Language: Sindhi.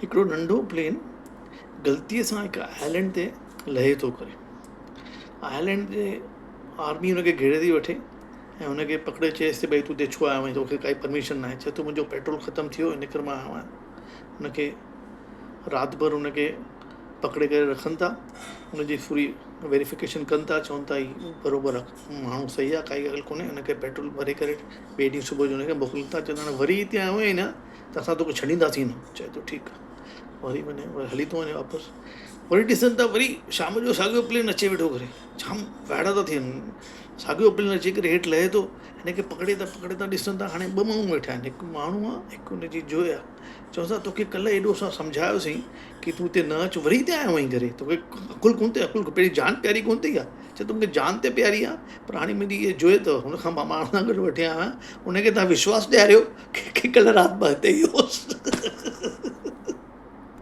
هڪڙو ننڍو پلين غلطيء سان هڪ آئلينڊ تي لهي ٿو ڪري. آئلينڊ جي آرمي هن کي گهيري ٿي وٺي ۽ هن کي پڪڙي چئيس ٿي ڀئي تون هتي ڇو آيو آهين توکي ڪائي پرميشن ناهي چئي ٿو منهنجو پيٽرول ختم ٿي ويو ان ڪري مان آيو آهيان هن کي رات ڀر هن کي پڪڙي ڪري رکن ٿا هن جي پوري ويريفڪيشن ڪن ٿا چون ٿا هي بروبر آهي ماڻهو صحيح آهي ڪائي ڳالهه ڪونهي هن کي پيٽرول ڀري ڪري ٻئي ڏينهن صبح جو هن کي موڪلين ٿا چون ٿا هاڻي وري هتي آيو آهين نه ته اسان توکي ڇڏينداسين نه چئي ٿو ٺيڪ آهي وري وڃي وري هلي ٿو وڃي واپس وري ڏسن ٿا وري شام جو ساڳيو پلين اچي ويٺو ڪري جام وائڙا ٿا ٿين ساڳيو پلين اچي ڪري هيٺ لهي ٿو هن کي پڪڙي ٿا پڪڙي ٿا ڏسن ٿا هاڻي ٻه ماڻهو ويٺا آهن هڪ ماڻهو آهي هڪ هن جي جوء آهي چون ٿا توکي ڪلهه ايڏو اسان سمجهايوسين ڪي تون هتي نه اچ وري هتي آيو آهين ڪري توکي عقل ڪونه اٿئي عقل پهرين جان پياري ڪونه اٿئي ڇا چئي ٿو مونکي جان ته پياري آهي پر هاڻي منهنجي هيء جوء اٿو هن کان مان پاڻ سان گڏ وٺي آيو آهيان ان کي توهان وشواس ڏياريو ڪي ڪلهه رات مان هتي ئي هوس.